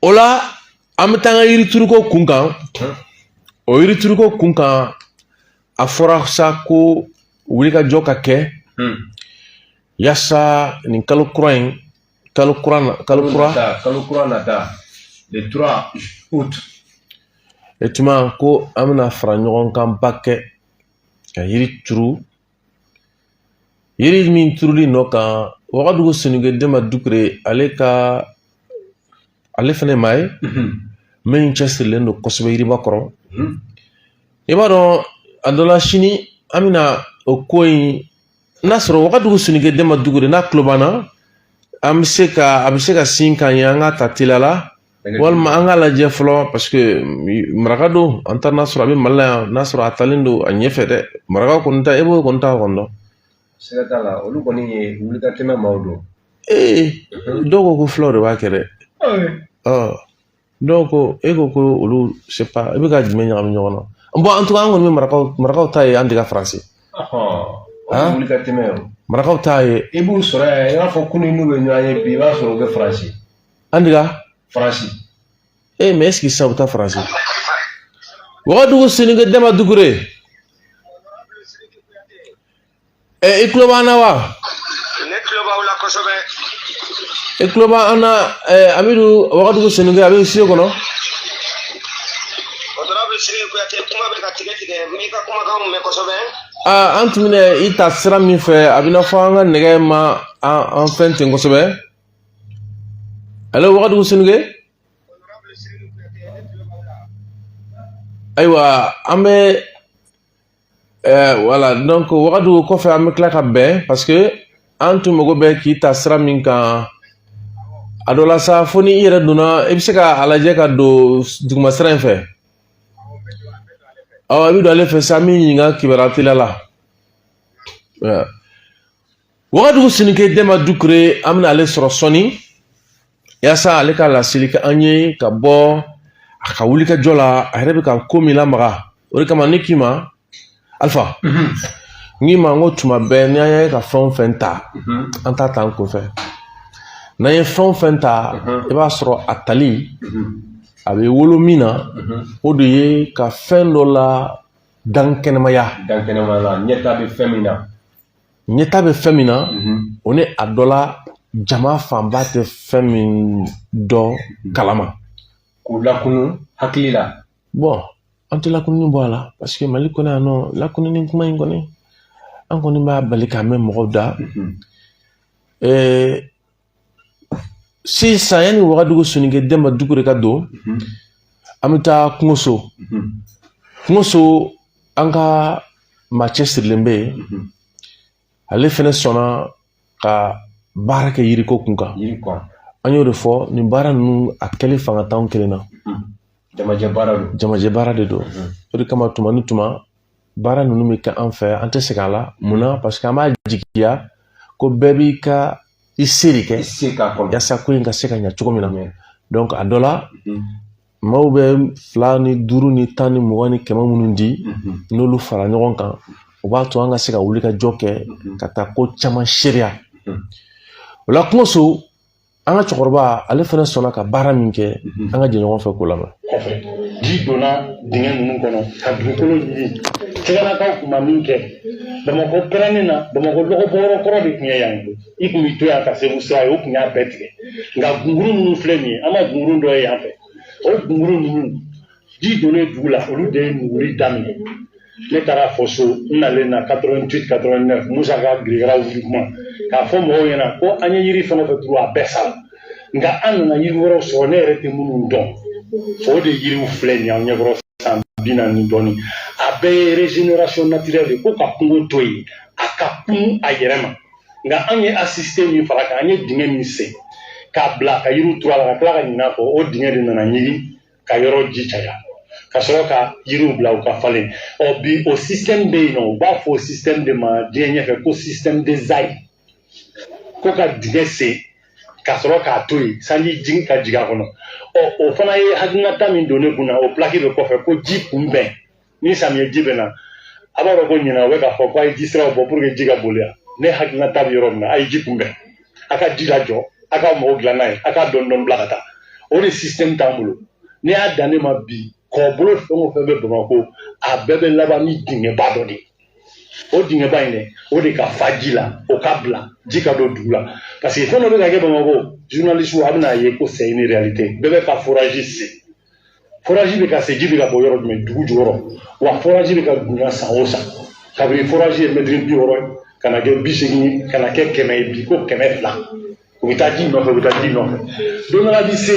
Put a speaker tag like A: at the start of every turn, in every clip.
A: O la, an bɛ taa an ka yirituruko kun kan. O yirituruko kun kan, a fɔra sa ko wulikajɔ ka kɛ yaasa nin kalo kura in, kalo kura, kalo kura,
B: kalo kura nata, le 3 août.
A: E tuma ko an bɛna fara ɲɔgɔn kan ba kɛ ka yiri turu. Yiri min turuli nɔ kan, Wagadugu Soninke Demba Dukure, ale ka ale fɛnɛ maa ye min cɛsirilen don kosɛbɛ yiriba kɔrɔ. I b'a dɔn, a dɔ la sini an bɛna o ko in n'a sɔrɔ Wagadugu Soninke Demba Dukure n'a tulo b'an na, an bɛ se ka a bɛ se ka sin k'an ye, an k'a ta teliya la, walima an k'a lajɛ fɔlɔ, parce que maraka don. An taara n'a sɔrɔ a bɛ Mali la yan, n'a sɔrɔ a talen don a ɲɛfɛ dɛ. Maraka kɔni ta, e b'o kɔni ta kɔni dɔn.
B: Siga t'a la, olu kɔni ye wuli ka tɛmɛ maaw don.
A: Ee, dɔw ko ko fulaw de b'a kɛ dɛ. Ɔ, dɔw ko, e ko ko olu, c'est pas, i bɛ ka jumɛn ɲagami ɲɔgɔn na? Bon, en tout cas, an kɔni bɛ marakaw ta ye, an tɛ ka Faransi.
B: O wuli ka tɛmɛ o.
A: Marakaw ta ye.
B: I b'u sɔrɔ yan, i b'a fɔ kunun n'u bɛ ɲɔgɔn ye, bi i b'a sɔrɔ u bɛ Faransi.
A: An tɛ ka
B: Faransi.
A: Eh, mais est ce que sisan u bɛ taa Faransi? Wagadugu Soninke Demba Dukure, ɛ, i tulo b'an na wa?
C: Ne tulo b'aw la kosɛbɛ.
A: I tulo b'an na. Ɛ, Amidu, Wagadugu Soninke, a bɛ studio kɔnɔ.
C: Honorable Sidiki Kuyate, kuma bɛ ka tigɛ tigɛ, n b'i ka kumakanw mɛn kosɛbɛ.
A: Aa, an tun bɛna i ta sira min fɛ, a bɛ n'a fɔ an ka nɛgɛ ma an fɛn ten kosɛbɛ. Allo, Wagadugu Soninke.
C: Honorable Sidiki Kuyate, ne tulo b'aw la.
A: Ayiwa, an bɛ voilà, donc Wagadugu kɔfɛ, an bɛ tila ka bɛn, parce que an tun mago bɛ k'i ta sira min kan. A dɔ la sa, fo ni i yɛrɛ donna, i bɛ se ka a lajɛ ka don duguma sira in fɛ. Awɔ, i bɛ don ale fɛ sa, an b'i ɲininka kibaruya teliya la. Wagadugu Soninke Demba Dukure, an bɛna ale sɔrɔ sɔɔni yaasa ale ka laseli kɛ an ye ka bɔ a ka wulikajɔ la, a yɛrɛ bɛ ka ko min lamaga. O de kama ne k'i ma, Alifa, n k'i ma n ko tuma bɛɛ ni an ye ka fɛn o fɛn ta, an t'a ta an kunfɛ. N'an ye fɛn o fɛn ta, i b'a sɔrɔ a tali a bɛ wolo min na, o de ye ka fɛn dɔ la dankɛnɛmaya.
B: Dankɛnɛma la, ɲɛta bɛ fɛn min na.
A: Ɲɛta bɛ fɛn min na, o ni a dɔ la jama fanba tɛ fɛn min dɔn kalama.
B: K'u lakunu hakili la.
A: Bon, an tɛ lakununi bɔ a la, parce que Mali kɔnɔ yan nɔ, lakununi kuma in kɔni, an kɔni b'a bali k'a mɛn mɔgɔw da. Sisan, yanni Wagadugu Soninke Demba Dukure ka don, an bɛ taa kungoso. Kungoso, an ka maa cɛsirilen bɛ yen, ale fɛnɛ sɔnna ka baara kɛ yiriko kun kan.
B: Yiri kɔn.
A: An y'o de fɔ, nin baara ninnu, a kɛli fanga t'anw kelen na.
B: Jamajɛ baara don.
A: Jamajɛ baara de don. O de kama, tuma ni tuma, baara ninnu bɛ kɛ an fɛ, an tɛ segin a la. Munna? Parce que an b'a jigiya ko bɛɛ b'i ka i se de kɛ
B: I se k'a kɔnɔ
A: yaasa ko in ka se ka ɲɛ cogo min na. Donc a dɔ la, maaw bɛ 2 ni 5 ni 10 ni 20 ni 100 minnu di, n'olu fara ɲɔgɔn kan, o b'a to an ka se ka wuli ka jɔ kɛ ka taa ko caman seereya. O la, kungoso, an ka cɛkɔrɔba, ale fana sɔnna ka baara min kɛ, an ka jɛ ɲɔgɔn fɛ k'o lamɛn.
D: Kɔfɛ, ji donna dingɛ ninnu kɔnɔ ka dugukolo ɲini. Cɛgɛnakaw tun ma min kɛ Bamakɔ pɛrɛnni na, Bamakɔ lɔgɔbɔyɔrɔ kɔrɔ de tun ye yan ye. I tun b'i to yan ka Segu sira ye, o tun y'a bɛɛ tigɛ. Nka gungurun minnu filɛ nin ye, an ma gungurun dɔ ye yan fɛ, o gungurun ninnu, ji donnen dugu la, olu de ye nuguri daminɛ. Ne taara fɔ so, n nalen na 88, 89, Musa ka girigara wuli kuma k'a fɔ mɔgɔw ɲɛna ko an ye yiri fɛn o fɛn turu, a bɛɛ sara. Nka an nana yiri wɛrɛw sɔrɔ, ne yɛrɛ tɛ minnu dɔn. O de yiriw filɛ nin ye an ɲɛkɔrɔ san 40 ni dɔɔnin. A bɛɛ ye régénération naturelle de, ko ka kungo to yen a ka kunu a yɛrɛ ma. Nka an ye assisté min fara kan, an ye dingɛ min sen k'a bila ka yiriw turu a la, ka tila ka ɲinɛ a kɔ, o dingɛ de nana ɲigin ka yɔrɔ ji caya, ka sɔrɔ ka yiriw bila u ka falen. Ɔ bi, o système bɛ yen nɔ, u b'a fɔ o système de ma diɲɛ ɲɛfɛ ko système de Zay, ko ka dingɛ sen ka sɔrɔ k'a to yen sanji jigin ka jigin a kɔnɔ. Ɔ, o fana ye hakilinata min don ne kun na, o plaque bɛ kɔfɛ ko ji kunbɛn. Ni samiyɛ ji bɛ na, a b'a dɔn ko ɲinan u bɛ k'a fɔ ko a ye ji siraw bɔ pour que ji ka boli yan. Ne hakilinata bɛ yɔrɔ min na, a ye ji kunbɛn, a ka ji lajɔ, a ka mɔgɔw dilan n'a ye, a ka dɔɔni dɔɔni bila ka taa. O de système t'an bolo. N'i y'a dan ne ma bi, kɔbolo fɛn o fɛn bɛ Bamakɔ, a bɛɛ bɛ laban ni dingɛba dɔ de ye. O dingɛba in dɛ, o de ka fa ji la, o ka bila ji ka don dugu la, parce que fɛn dɔ bɛ ka kɛ Bamakɔ. Journaliste, a bɛna ye ko c'est une réalité. Bɛɛ bɛ ka forage sen, forage bɛ ka se, ji bɛ ka bɔ yɔrɔ jumɛn? Dugu jukɔrɔ. Wa forage bɛ ka dunya san o san. Kabini forage ye mɛtiri 60 ye, ka na kɛ 80 ye, ka na kɛ 100 ye, bi ko 200. U bɛ taa ji nɔfɛ, u bɛ taa ji nɔfɛ. Don dɔ la bi se,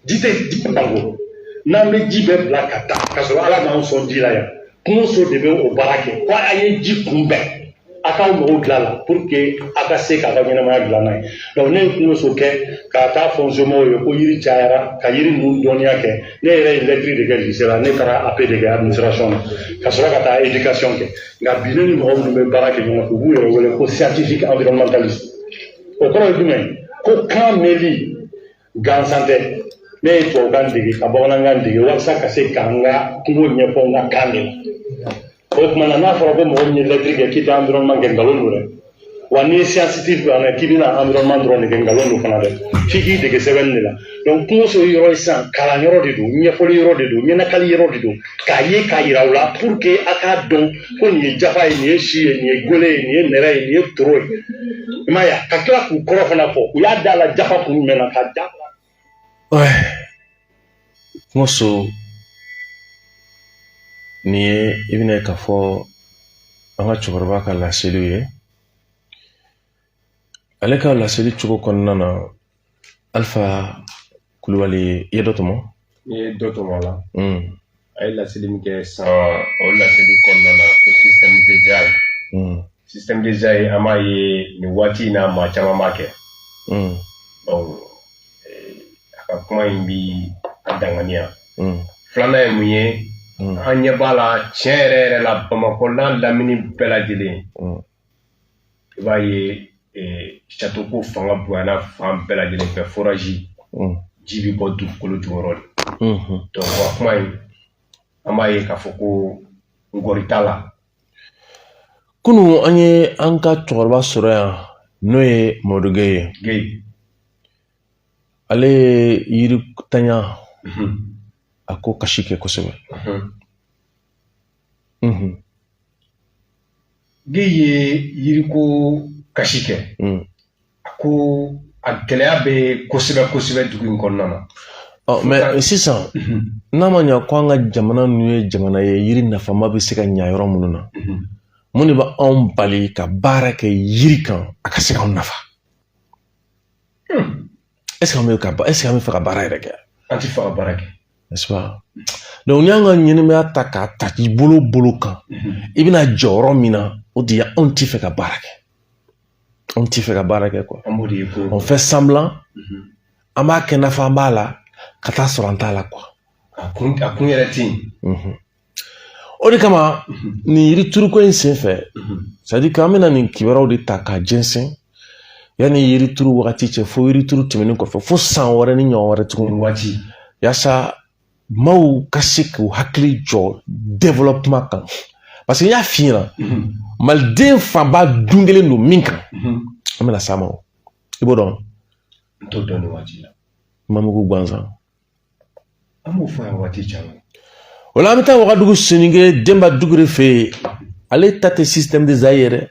D: ji tɛ ji banko. N'an bɛ ji bɛɛ bila ka taa, ka sɔrɔ Ala m'an sɔn ji la yan, kungoso de bɛ o baara kɛ, ko a ye ji kunbɛn, a k'aw mago dilan la pour que a ka se k'a ka ɲɛnamaya dilan n'a ye. Donc ne ye kungoso kɛ ka taa fɔ n somɔgɔw ye ko yiri cayara, ka yiri ninnu dɔnniya kɛ. Ne yɛrɛ ye lettre de kɛ lycée la, ne taara AP de kɛ administration na, ka sɔrɔ ka taa éducation kɛ. Nka bi, ne ni mɔgɔ minnu bɛ baara kɛ ɲɔgɔn fɛ, u b'u yɛrɛ wele ko scientifique environnementaliste. O kɔrɔ ye jumɛn ye? Ko kan mɛnli gansan tɛ. Ne ye tubabukan dege ka bamanankan dege walasa ka se k'an ka kungo ɲɛfɔ n ka kan de la. O tuma na, n'a fɔra ko mɔgɔ min ye lettre kɛ k'i tɛ environnement kɛ, nkalon don dɛ. Wa n'i ye scientifique fana, k'i bɛna environnement dɔrɔn de kɛ, nkalon don fana dɛ. F'i k'i dege sɛbɛnni de la. Donc kungoso ye yɔrɔ ye sisan, kalan yɔrɔ de don, ɲɛfɔli yɔrɔ de don, ɲɛnakali yɔrɔ de don, k'a ye k'a yira u la pour que a k'a dɔn ko nin ye jafa ye, nin ye si ye, nin ye gole ye, nin ye nɛrɛ ye, nin ye toro ye. I m'a ye, ka tila k'u kɔrɔ fana fɔ, u y'a da la jafa kun jumɛn na ka da.
A: Ouais. Kungoso nin ye, i bɛna ye k'a fɔ an ka cɛkɔrɔba ka laseliw ye. Ale ka laseli cogo kɔnɔna na, Alifa Kulubali, i ye dɔ tɔmɔ?
B: N ye dɔ tɔmɔ a la. A ye laseli min kɛ sisan, o laseli kɔnɔna na, ko système de Zaï. Système de Zaï, an b'a ye nin waati in na, maa caman b'a kɛ. Donc a ka kuma in bi a danganiya. Filanan ye mun ye? An ɲɛ b'a la tiɲɛ yɛrɛ yɛrɛ la, Bamakɔ n'a lamini bɛɛ lajɛlen, i b'a ye château ko fanga bonyana fan bɛɛ lajɛlen fɛ. Forage, ji bɛ bɔ dugukolo jukɔrɔ de. Donc wa kuma in, an b'a ye k'a fɔ ko ngɔri t'a la.
A: Kunun, an ye an ka cɛkɔrɔba sɔrɔ yan, n'o ye Mamadu Geye ye.
B: Geye.
A: Ale ye yiri tanya a ko kasi kɛ kosɛbɛ.
B: Geye ye yiriko kasi kɛ. A ko a gɛlɛya bɛ kosɛbɛ kosɛbɛ dugu in kɔnɔna na.
A: Ɔ, mais sisan, n'a ma ɲa ko an ka jamana ninnu ye jamana ye yiri nafama bɛ se ka ɲa yɔrɔ minnu na, mun de bɛ anw bali ka baara kɛ yiri kan, a ka se k'anw nafa? Est ce que an bɛ ka est ce que an bɛ fɛ ka baara yɛrɛ kɛ?
B: An ti fɛ ka baara kɛ.
A: N'est-ce pas? Donc n'i y'an ka ɲɛnɛmaya ta k'a ta k'i bolo bolo kan, i bɛna jɔyɔrɔ min na, o de ye anw ti fɛ ka baara kɛ. Anw ti fɛ ka baara kɛ quoi.
B: An b'o de ye ko.
A: On fait semblant, an b'a kɛ n'a fɔ an b'a la, ka taa sɔrɔ an t'a la quoi.
B: A kun yɛrɛ tɛ yen.
A: O de kama, nin yiri turuko in senfɛ, c'est à dire qu'an bɛna nin kibaruyaw de ta k'a jɛnsɛn yanni yiri turu wagati cɛ, fo yiri turu tɛmɛnen kɔfɛ, fo san wɛrɛ ni ɲɔgɔn wɛrɛ tuguni.
B: Nin waati.
A: Yaasa maaw ka se k'u hakili jɔ développement kan, parce que n y'a f'i ɲɛna, maliden fanba dun kelen don min kan, an bɛna s'a ma. O, i b'o dɔn?
B: N t'o dɔn nin waati la.
A: Mamugu gansan.
B: An b'o fɔ yan waati caman.
A: O la, an bɛ taa Wagadugu Soninke Denba Dugure fɛ yen. Ale ta tɛ système de Zaï ye dɛ.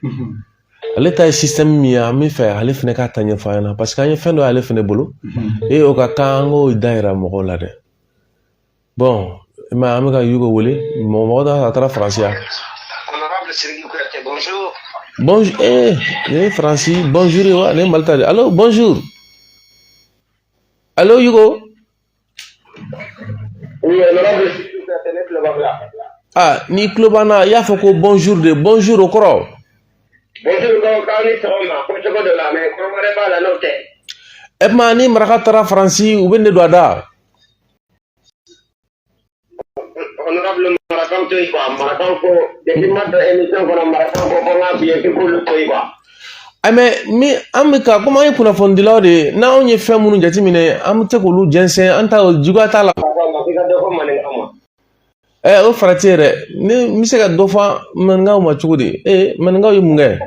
A: Ale ta ye système min ye, an bɛ fɛ ale fana k'a ta ɲɛfɔ an ɲɛna, parce que an ye fɛn dɔ y'ale fana bolo e, o ka kan an k'o da yira mɔgɔw la dɛ. Bon, i m'a ye, an bɛ ka Yugo wele, mɔgɔ mɔgɔ t'a a taara Faransi yan.
C: Honorable Sidiki Kouyaté, bonjour.
A: Bonjour, eh, ne ye Faransi bonjour ye wa? Ne ye Mali ta de. Allo, bonjour. Allo, Yugo.
C: Oui, honorable Sidiki Kouyaté, ne tulo b'aw la.
A: Ah, n'i tulo b'an na, i y'a fɔ ko bonjour de, bonjour o kɔrɔ.
C: Bonjour, ko k'aw ni sɔgɔma, ko cogo dɔ la, mais kɔrɔ wɛrɛ b'a la n'o tɛ.
A: E tuma ni maraka taara Faransi, u bɛ ne don a da.
C: Honorable, marakaw to yen quoi, marakaw ko depuis ma don émission kɔnɔ, marakaw ko ko n k'a f'i ye k'i k'olu to yen quoi.
A: Ayi, mais min an bɛ ka komi an ye kunnafonidilaw de ye, n'anw ye fɛn minnu jateminɛ, an bɛ se k'olu jɛnsɛn, an ta juguya t'a la.
C: Marakaw ma k'i ka dɔ fɔ maninkaw ma.
A: Ɛ, o farati yɛrɛ, ne n bɛ se ka dɔ fɔ maninkaw ma cogo di? Ee, maninkaw ye mun kɛ?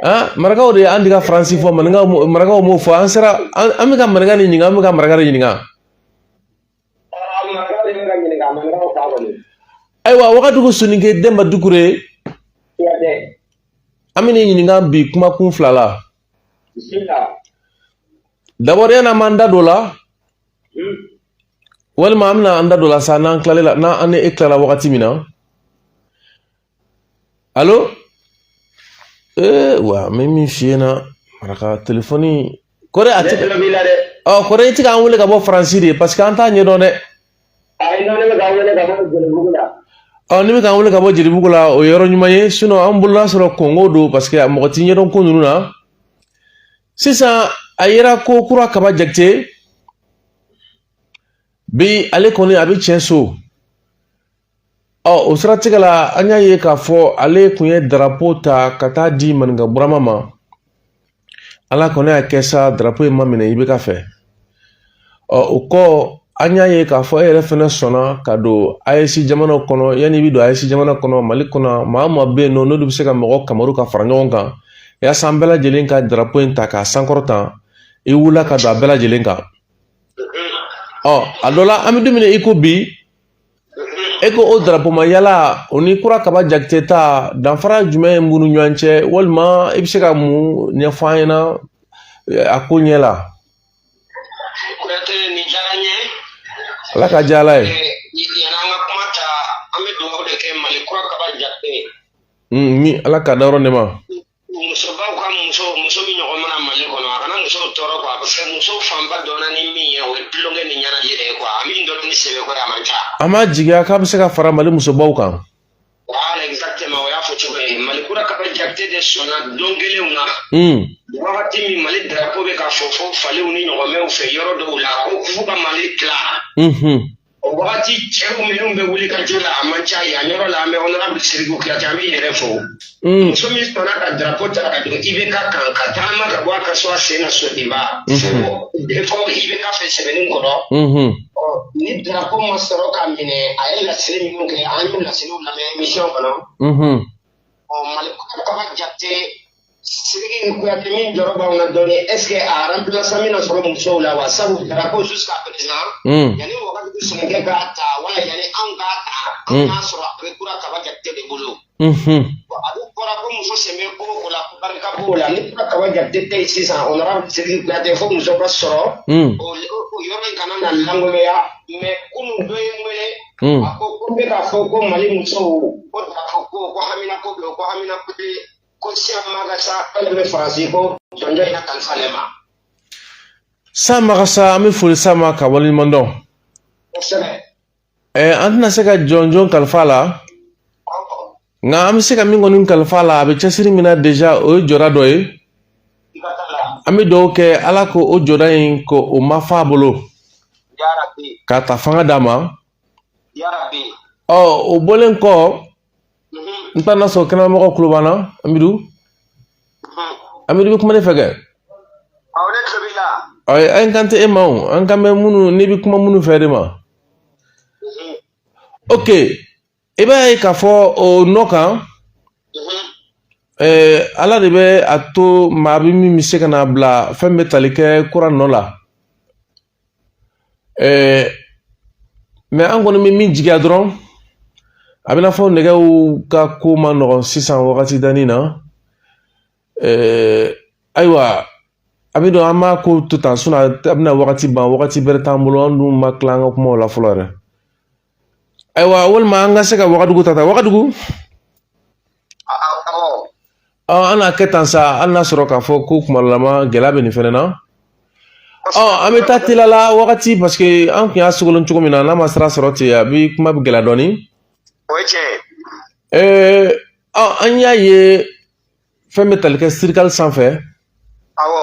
A: Ah, marakaw de ye an ka Faransi fɔ, maninkaw, marakaw m'o fɔ. An sera an bɛ ka maninka de ɲininka, an bɛ ka maraka de ɲininka.
C: ka maninkaw fa kɔni.
A: Ayiwa, Wagadugu Soninke Demba Dukure.
C: Kuyatɛ.
A: An bɛ n'i ɲininka bi kumakun fila la.
C: Bisimila.
A: D'abord, yan'an b'an da don o la, walima an bɛna an da don o la sa n'an tilalen la, n'an ni e tilala wagati min na. Allo, ee wa n bɛ min f'i ɲɛna, maraka telefɔni kɔrɔ a
C: Ne
A: tɛ
C: tulo b'i la dɛ.
A: Ɔ kɔrɔ, i tɛ k'an wele ka bɔ Faransi de, parce que an t'a ɲɛdɔn dɛ.
C: Ayi, non, ne bɛ k'aw wele ka bɔ Jelibugu la.
A: Ɔ, ni bɛ k'an wele ka bɔ Jelibugu la, o ye yɔrɔ ɲuman ye. Sinon an bolola sɔrɔ Kongo don, parce que mɔgɔ t'i ɲɛdɔn ko ninnu na. Sisan a yera ko Kura Kaba Jakite bi, ale kɔni a bɛ tiɲɛ so. Ɔ, o siratigɛ la, an y'a ye k'a fɔ ale tun ye drapeau ta ka taa di Maninka Burama ma. Ala kɔni y'a kɛ sa, drapeau in ma minɛ IBK fɛ. Ɔ, o kɔ, an y'a ye k'a fɔ e yɛrɛ fɛnɛ sɔnna ka don AES jamanaw kɔnɔ. Yanni i bɛ don AES jamana kɔnɔ, Mali kɔnɔ, maa o maa bɛ yen nɔ, n'olu bɛ se ka mɔgɔ kamaru ka fara ɲɔgɔn kan yaasa an bɛɛ lajɛlen ka drapeau in ta k'a sankɔrɔta, i wulila ka don a bɛɛ lajɛlen kan. Ɔ, a dɔ la, an bɛ don min na i ko bi, e ko o drapeau ma yala, o ni Kura Kaba Jakite ta, danfara jumɛn b'u ni ɲɔgɔn cɛ, walima i bɛ se ka mun ɲɛfɔ an ɲɛna a ko ɲɛ la?
C: Kuyate, nin diyara n ye.
A: Ala ka diya Ala ye.
C: Yanni an ka kuma ta, an bɛ dugawu de kɛ Mali Kura Kaba Jakite.
A: Ni Ala ka da yɔrɔ ne ma.
C: Musobaw ka muso, muso min ɲɔgɔn mana Mali kɔnɔ, a kana musow tɔɔrɔ quoi, parce que musow fanba dɔnna ni min ye, o ye tulonkɛ ni ɲɛnajɛ de ye quoi. A min dɔnna ni sɛbɛko ye, a man ca.
A: An m'a jigiya k'a bɛ se ka fara Mali musobaw kan.
C: Voilà, exactement, o y'a fɔ cogo ye. Mali Kura Kaba Jakite de sɔnna don kelenw na, wagati min Mali drapeau bɛ ka fɔ fo faliw ni ɲɔgɔnmɛw fɛ yɔrɔ dɔw la, ko f'u ka Mali tila. O wagati, cɛw minnu bɛ wuli ka jɔ la, a man ca. Yan yɔrɔ la, an bɛ honorable Siriku Kuyate, an bɛ yɛrɛ fo. Muso min sɔnna ka drapeau ta ka don IBK kan, ka tagama ka bɔ a ka so a sen na Sodiba fo IBK fɛ sɛbɛnni kɔrɔ. Ɔ, ni drapeau ma sɔrɔ ka minɛ, a ye laseli minnu kɛ, an y'o laseliw lamɛn émission kɔnɔ. Ɔ, Mali Kura Kaba Jakite, Sidiki Kuyate min jɔrɔ b'anw na dɔɔni, est ce que a remplaçant bɛna sɔrɔ musow la wa? Sabu drapeau, jusqu'à présent, yanni Wagadugu Sɛnɛkɛ k'a ta wala yanni anw k'a ta, an y'a sɔrɔ a bɛ Kura Kaba Jakite de bolo. Bon, a dun fɔra ko muso sen bɛ ko o ko la, ko barika b'o la. Ni Kura Kaba Jakite tɛ yen sisan, honorable Sidiki Kuyate, fo muso ka sɔrɔ, o yɔrɔ in kana na lankolonya. Mais kunun, dɔ ye n wele, a ko ko n bɛ k'a fɔ ko Mali musow ko drapeau ko, ko hamina ko bɛ yen, ko hamina ko tɛ, ko siya Magasa k'ale bɛ Faransi, ko jɔnjɔn in ka kalifa ale ma.
A: Sa Magasa, an bɛ foli s'a ma ka waleɲuman dɔn.
C: Kosɛbɛ.
A: An tɛna se ka jɔnjɔn kalifa a la, nka an bɛ se ka min kɔni kalifa a la, a bɛ cɛsiri min na déjà, o ye jɔda dɔ ye.
C: I ka t'a la.
A: An bɛ dugawu kɛ Ala ko o jɔda in ko o ma fa a bolo
C: Yarabi.
A: k'a ta fanga d'a ma.
C: Yarabi.
A: Ɔ, o bɔlen kɔ, n t'a na sɔrɔ kɛnɛmamɔgɔw tulo b'an na. Amidu, Amidu bɛ kuma ne fɛ kɛ.
C: Awɔ, ne tulo b'i la.
A: Ɔ, an kan tɛ e ma o, an kan bɛ minnu n'i bɛ kuma minnu fɛ de ma. Ok, i b'a ye k'a fɔ o nɔ kan, Ala de bɛ a to maa bɛ min bɛ se ka na bila fɛn bɛ tali kɛ kura nɔ la. Mais an kɔni bɛ min jigiya dɔrɔn, a bɛna fɔ nɛgɛw ka ko ma nɔgɔn sisan wagati danni na. Ayiwa, a bɛ dɔn an b'a ko to tan, a bɛna wagati ban, wagati bɛrɛ t'an bolo, an dun ma tila an ka kumaw la fɔlɔ yɛrɛ. Ayiwa, walima an ka se ka Wagadugu ta Wagadugu.
C: Awɔ.
A: Ɔ, an n'a kɛ tan sa, hali n'a sɔrɔ k'a fɔ ko kumalama gɛlɛya bɛ nin fɛnɛ na. Ɔ, an bɛ taa teliya la wagati, parce que an tun y'a sogolon cogo min na, n'a ma sira sɔrɔ ten, a bɛ kuma bɛ gɛlɛya dɔɔni.
C: O ye tiɲɛ ye.
A: Ɔ, an y'a ye fɛn bɛ tali kɛ sirikali sanfɛ.
C: Awɔ.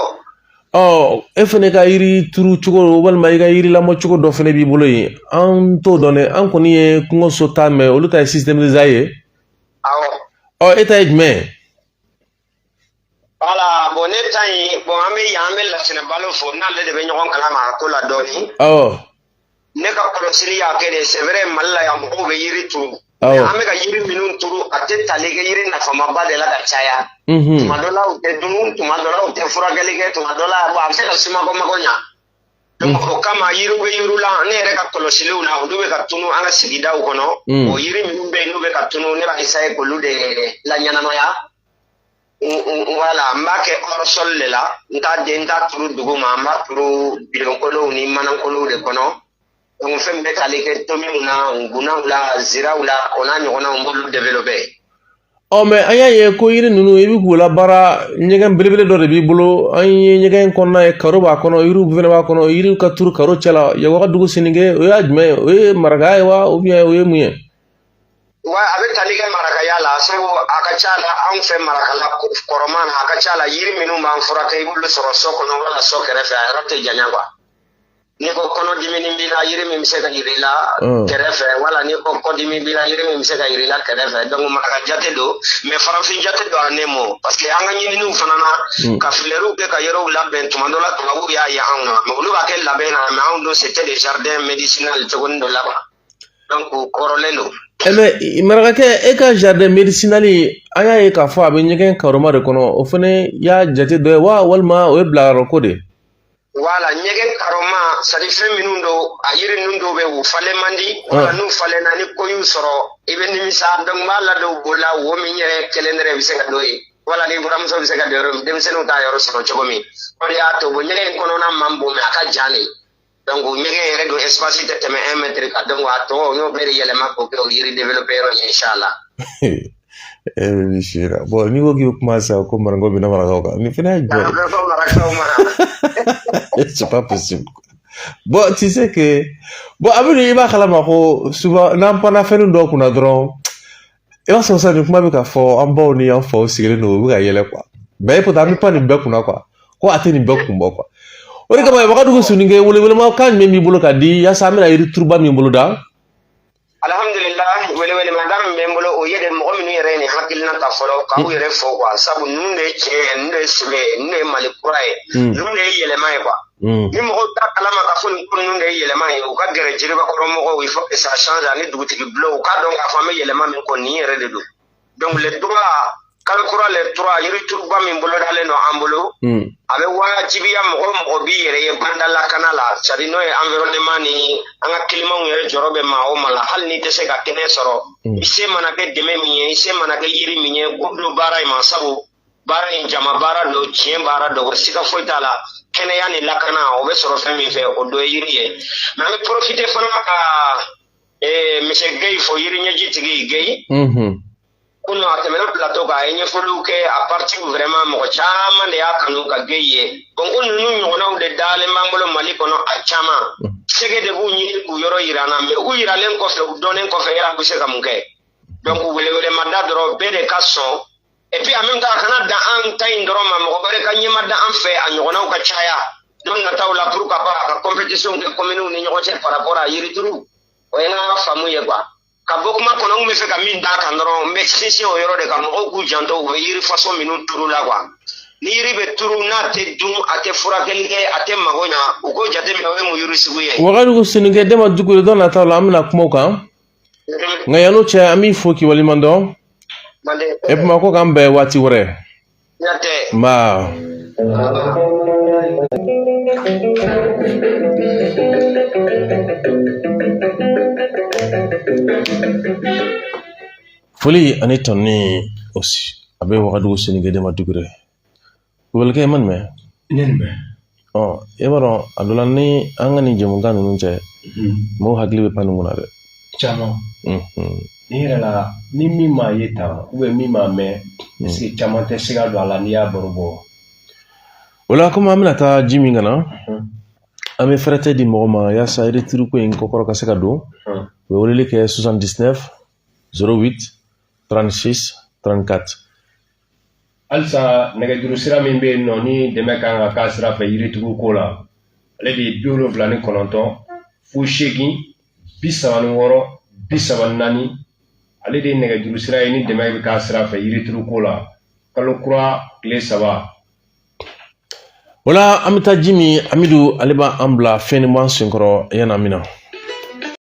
A: Ɔ, e fɛnɛ ka yiri turu cogo walima i ka yiri lamɔ cogo dɔ fɛnɛ b'i bolo yen, an t'o dɔn dɛ. An kɔni ye kungo so ta mɛn, olu ta ye système ye.
C: Awɔ.
A: Ɔ, e ta ye jumɛn ye?
C: Voilà, bon, ne ta in, bon, an bɛ yan, an bɛ Lasinɛ Balo fo, n'ale de bɛ ɲɔgɔn kalama a ko la dɔɔni. Ne ka kɔlɔsili y'a kɛ de, c'est vrai, Mali la yan, mɔgɔw bɛ yiri turu. An bɛ ka yiri minnu turu, a tɛ tali kɛ yiri nafamaba de la ka caya. Tuma dɔ la, u tɛ dun, tuma dɔ la, u tɛ furakɛli kɛ, tuma dɔ la, bon, a bɛ se ka sumako mago ɲa. Donc o kama yiriw bɛ yiriw la, ne yɛrɛ ka kɔlɔsiliw la, olu bɛ ka tunu an ka sigidaw kɔnɔ. O yiri minnu bɛ yen n'u bɛ ka tunu, ne b'a essayer k'olu de laɲɛnamaya. Voilà, n b'a kɛ hors sol de la, n t'a den, n t'a turu dugu ma, n b'a turu bidonkolow ni manankolow de kɔnɔ. Donc fɛn min bɛ tali kɛ tomiw na, ngunnaw la, ziraw la, o n'a ɲɔgɔnnaw, n b'olu développer.
A: Ɔ, mais an y'a ye ko yiri ninnu, i bɛ k'u labaara, ɲɛgɛn belebele dɔ de b'i bolo. An ye ɲɛgɛn kɔnɔna ye, karo b'a kɔnɔ, yiriw fɛnɛ b'a kɔnɔ, yiriw ka turu karo cɛ la. Wagadugu Soninké, o y'a jumɛn ye? O ye marakaya ye wa, ou bien o ye mun ye?
C: Wa a bɛ tali kɛ marakaya la, sabu a ka ca la anw fɛ marakala kɔrɔman na, a ka ca la yiri minnu b'an furakɛ, i b'olu sɔrɔ so kɔnɔ wala so kɛrɛfɛ, a yɔrɔ tɛ janya quoi. N'i ko kɔnɔdimi b'i la, yiri min bɛ se ka yiri la kɛrɛfɛ, wala n'i ko kɔdimi b'i la, yiri min bɛ se ka yiri la kɛrɛfɛ. Donc maraka jate don, mais farafin jate don en un mot, parce que an ka ɲininiw fana na, ka fleurw kɛ ka yɔrɔw labɛn, tuma dɔ la tubabuw y'a ye anw na, mais olu b'a kɛ labɛn na, mais anw dun, c'était des jardins médicinal cogonin dɔ la quoi. Donc kɔrɔlen don.
A: Ɛ, mais marakakɛ, e ka jardin médicinal, an y'a ye k'a fɔ a bɛ ɲɛgɛn karoma de kɔnɔ, o fɛnɛ y'a jate dɔ ye wa, walima o ye bilayɔrɔ ko de ye?
C: Wala ɲɛgɛn karoma, c'est à dire fɛn minnu don, a yiri ninnu dɔw bɛ u falen man di, wala n'u falenna, ni ko y'u sɔrɔ, i bɛ nimisa. Donc n b'a ladon bo la, wo min yɛrɛ kelen dɛrɛ bɛ se ka don yen, wala ni buramuso bɛ se ka don yɔrɔ min, denmisɛnninw t'a yɔrɔ sɔrɔ cogo min. O de y'a to bon, ɲɛgɛn in kɔnɔna man bon, mais a ka jan de. Donc ɲɛgɛn yɛrɛ don, espace tɛ tɛmɛ 1 mètre kan. Donc a tɔ, n y'o bɛɛ de yɛlɛma k'o kɛ o yiri développé yɔrɔ ye, inchallah.
A: E bɛ min si la, bon, n'i ko k'i bɛ kuma sisan ko marakaw bɛ na marakaw kan, nin fɛnɛ ye jumɛn
C: ye? Marakaw mara.
A: C'est pas possible. Bon, tu sais que bon, Amidu, i b'a kalama ko souvent n'an panna fɛnnin dɔw kunna dɔrɔn, i b'a sɔrɔ sisan nin kuma bɛ ka fɔ, an baw ni an faw sigilen don, u bɛ ka yɛlɛ quoi. Mais pourtant an bɛ pan nin bɛɛ kunna quoi, ko a tɛ nin bɛɛ kun bɔ quoi. O de kama, Wagadugu Soninké, welewelema kan jumɛn b'i bolo ka di yaasa an bɛna yiri turuba min bolo da?
C: Alhamdulillah, welewelema min bɛ n bolo, o ye de mɔgɔ minnu yɛrɛ ye nin hakilina ta fɔlɔ, k'aw yɛrɛ fɔ quoi. Sabu ninnu de ye tiɲɛ ye, ninnu de ye sɛbɛ ye, ninnu de ye Mali kura ye, ninnu de ye yɛlɛma ye quoi. Ni mɔgɔw t'a kalama k'a fɔ nin ko ninnu de ye yɛlɛma ye, u ka gɛrɛ jiribakɔrɔ mɔgɔw, il faut que ça change, ani dugutigi bulon, u k'a dɔn k'a fɔ an bɛ yɛlɛma min kɔ, nin yɛrɛ de don. Donc le droit, kalo kura le trois, yirituruba min bolodalen don an bolo, a bɛ wajibiya mɔgɔ o mɔgɔ b'i yɛrɛ ye banda lakana la, c'est à dire n'o ye environnement ni an ka climatw yɛrɛ jɔrɔ bɛ maa o maa la, hali n'i tɛ se ka kɛnɛ sɔrɔ, i se mana kɛ dɛmɛ min ye, i se mana kɛ yiri min ye, ko don baara in ma, sabu baara in jama baara don, tiɲɛ baara don, siga foyi t'a la. Kɛnɛya ni lakana, o bɛ sɔrɔ fɛn min fɛ, o dɔ ye yiri ye. Mais an bɛ profiter fana ka monsieur Guèye fo, yiri ɲɛji tigi Guèye. Kunun a tɛmɛna plateau kan, a ye ɲɛfɔliw kɛ a parti, vraiment mɔgɔ caman de y'a kanu ka Guèye ye. Bon, ko ninnu ɲɔgɔnnaw de dalen b'an bolo Mali kɔnɔ, a caman sɛgɛ de b'u ɲini k'u yɔrɔ yira an na, mais u yiralen kɔfɛ, u dɔnnen kɔfɛ, yala bɛ se ka mun kɛ? Donc welewelemada dɔrɔn, bɛɛ de ka sɔn. Et puis en même temps, a kana dan an ta in dɔrɔn ma, mɔgɔ wɛrɛ ka ɲɛma da an fɛ, a ɲɔgɔnnaw ka caya don nataw la, pour ka pas a ka compétition kɛ communes ni ɲɔgɔn cɛ par rapport à yirituru. O ye n ka faamu ye quoi. Ka bɔ kuma kɔnɔ, n bɛ fɛ ka min d'a kan dɔrɔn, n bɛ sinsin o yɔrɔ de kan, mɔgɔw k'u janto u bɛ yiri façon minnu turu la quoi. Ni yiri bɛ turu, n'a tɛ dun, a tɛ furakɛli kɛ, a tɛ mago ɲa, u k'o jateminɛ, o ye mun yiri sugu ye?
A: Wagadugu Soninké, Dema Dukure, don nataw la an bɛna kuma o kan, nka yan'o cɛ, an b'i fo k'i waleɲuman dɔn. E kuma ko k'an bɛn waati wɛrɛ. Nba. Foli ani tɔnni aussi a bɛ Wagadugu Soninké Dema Dukure. Kubalikɛ, i ma nin mɛn?
B: Ne nin mɛn.
A: Ɔ, i b'a dɔn, a dɔ la ni an ka nin jɛmukan ninnu cɛ, mɔgɔw hakili bɛ pan nin kunna dɛ.
B: Caman. Ni yɛrɛ la, ni min m'a ye tan, min m'a mɛn, est-ce que caman tɛ se ka don a la n'i y'a baro bɔ?
A: O la, komi an bɛna taa ji min ka na, an bɛ fɛrɛtɛ di mɔgɔ ma yaasa yiri ko in kɔkɔrɔ ka se ka don. U bɛ weleli kɛ 79 08 36 34.
B: Halisa nɛgɛjuru sira min bɛ yen nɔ, ni dɛmɛ kan ka k'a sira fɛ yirituru ko la, ale de ye 79 08 36 34. Ale de ye nɛgɛjuru sira ye ni dɛmɛ bɛ k'a sira fɛ yirituru ko la, kalo kura tile 3.
A: O la, an bɛ taa ji min, Amidu ale b'an bila fɛn b'an senkɔrɔ yanni an bɛna.